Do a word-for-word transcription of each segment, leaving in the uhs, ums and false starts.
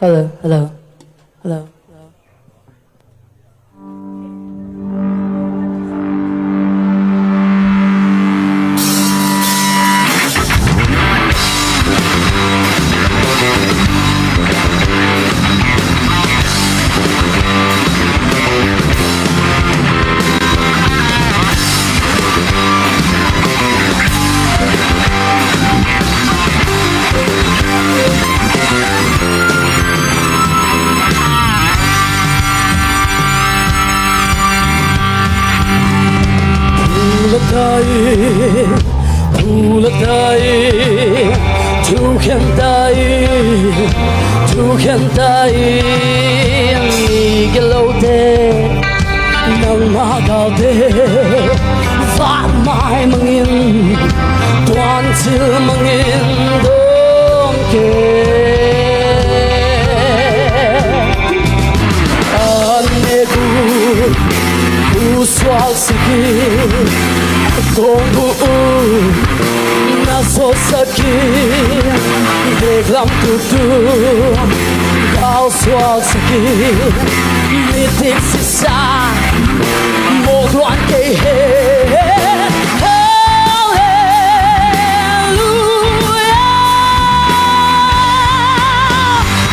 Hello, hello, hello. Pu la tai, pu la tai, thu khen tai, thu khen tai, mi gilo te. Nangmah galte, vanmai mangin, tuancil mangin dawng kei. An nek uh, uh suaksak hi, a kawng uh uh na sawtsak hi, bek lam tuktuk gal suaksak hi, midik sisa mawk luan kei hen. Halleluia.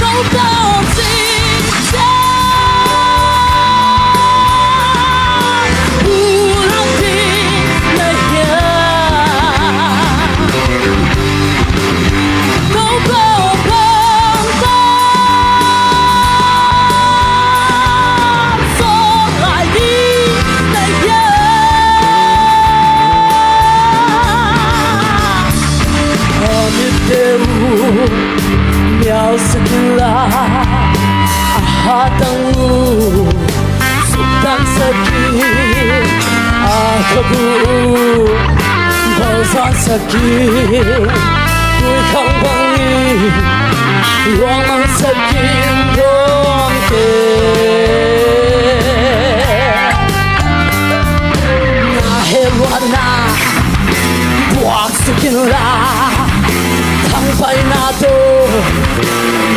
Ko tawh cing ciang, pu lampi na hiam? Ko ko bang bang sawm lai ding na hiam? A mitte uh mialsak inla, a hatang uh suktansak in, a khak uh balzansak in, tuikhang bangin luangmangsak in dawng kei. Na hehluatna buak suk inla, thangpaihna tawh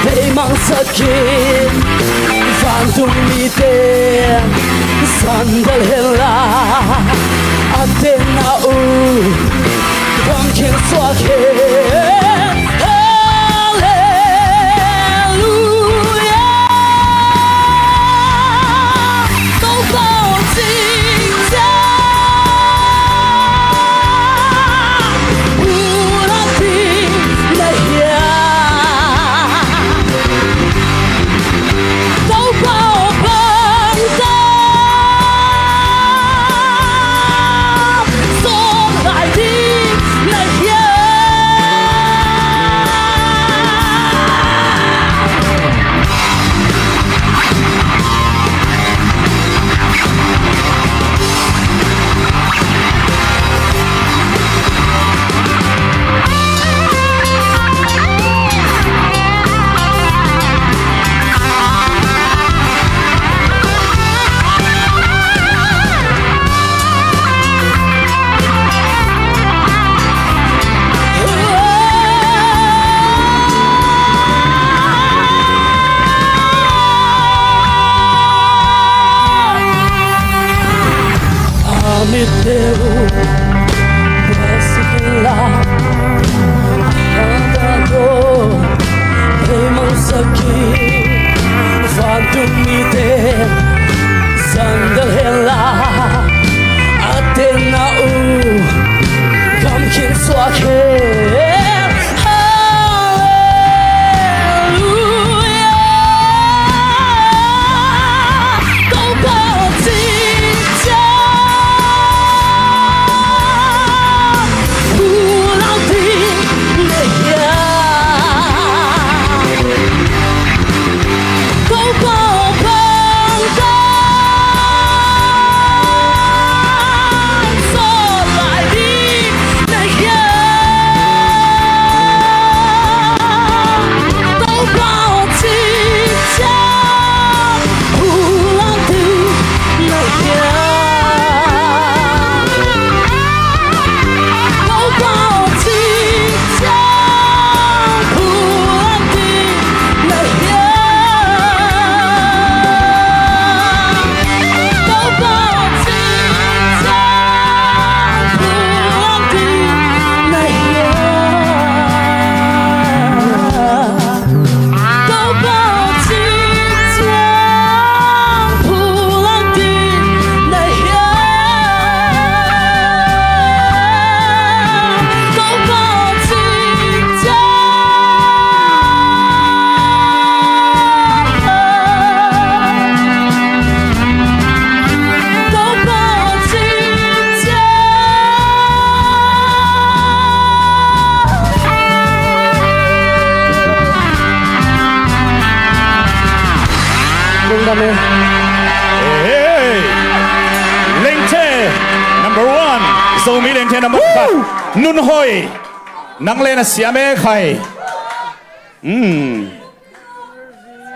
beimangsak in, vantung mite sandal henla, a tenna uh bang khin suak hen. Halleluia. Ko ko cing ciang, pu lampi na hiam? Ko ko bang bang sawm lai ding na hiam? Hey! Lengthe number one. Zomi Lengthe number khat. Nun Hoi. Nang le na siam e khai. Hmm.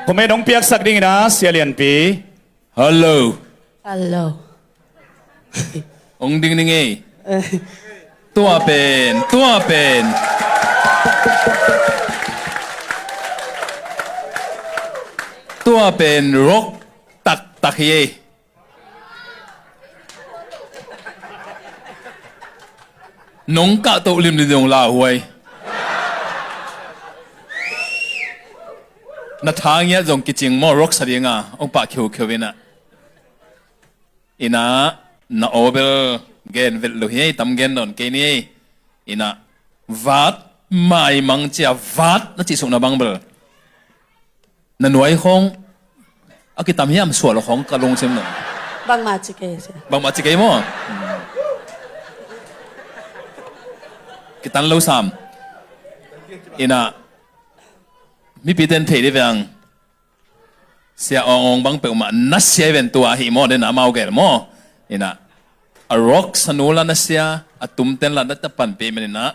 Khuame nong piaksak dingin a Sia Lianpi. Hello. Hello. Ong ding ding ei. Tua pen, tua pen. Tua pen rock taktak hi ei. Nong kah toh limlim dong lauhuai. Na tha ngiat zong kicing maw, rock sa dinga ong pah khiukheu inah. Inah na aw bel gen vet lo hi ei, tam gen nawn kei ni ei. Inah vat maimang cia vat na cih sukna bang bel na nuai khawng a kitam hiam sual khawng ka lungsim lo. Bangmah ci kei sia. Bangmah ci kei maw? Kitan lo sam. Inah mipite in thei dih veng. Sia Awng Awng bang peuhmah na sia hi ven tua hi maw, den a mau gel maw. Inah a rock sanu la na sia, a tumten la na tapan peh men inah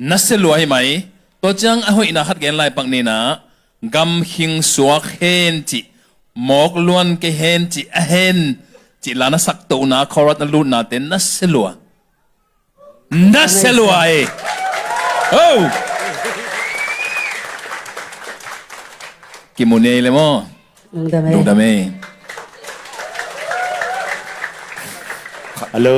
na sia lua hi mai. Tua ciang a hoihna khat gen lai pak ni inah, gam khing suak hen cih, mawk luan kei hen cih, a hen cih la na saktohna, chorus na lutnate na sia lua. Na sia lua e. Oh! Kimu nei le maw? Lungdam e. Lungdam e. Hello.